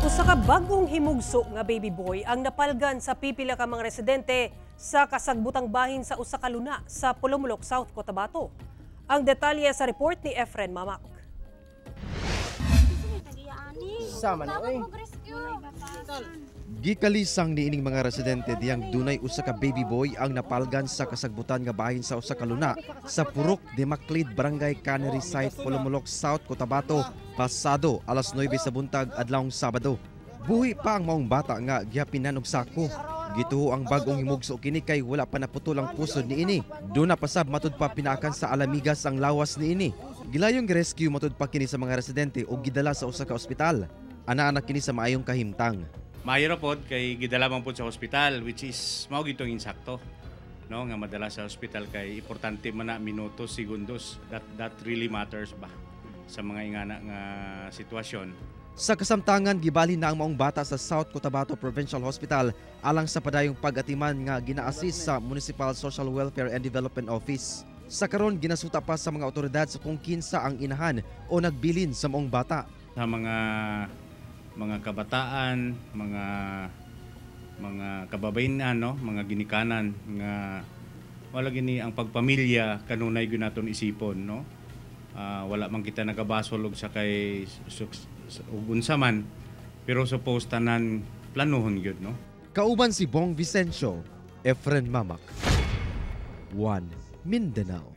Usa ka bag-ong himugso nga baby boy ang napalgan sa pipila ka mga residente sa kasagbutang bahin sa usa ka luna sa Polomolok, South Cotabato. Ang detalye sa report ni Efren Mamak. Sama ni oy. Gikalisang niining mga residente diyang dunay usa ka baby boy ang napalgan sa kasagbutan nga bahin sa usa ka luna sa Purok de Maclid, Barangay Cannery Site, Polomolok, South Cotabato, pasado alas 9 sa buntag adlawng Sabado. Buhi pa ang maong bata nga gihapinan og sako. Gituho ang bag-ong himugso kini kay wala pa naputol ang pusod niini. Duna pasab matud pa pinakan sa alamigas ang lawas niini. Gilayong rescue matud pa kini sa mga residente ug gidala sa usa ka ospital. Ana-ana kini sa maayong kahimtang. Maayo ra pod kay gidala man pod sa hospital, which is mao gitong insakto, no, nga madala sa hospital kay importante man na minutos, segundos, that really matters ba sa mga ingana nga sitwasyon. Sa kasamtangan, gibali na ang maong bata sa South Cotabato Provincial Hospital alang sa padayong pag-atiman nga gina-assist sa Municipal Social Welfare and Development Office. Sa karon, ginasuta pa sa mga otoridad sa kung kinsa ang inahan o nagbilin sa maong bata. Sa mga kabataan, mga kababayen, no, mga ginikanan nga wala gini ang pagpamilya, kanunay gyud naton isipon, no. Wala man kita nagabasol og sa kay ug unsa man, pero suppose tanan planuhon gyud, no. Kauban si Bong Vicencio, Efren Mamak. 1 Mindanao.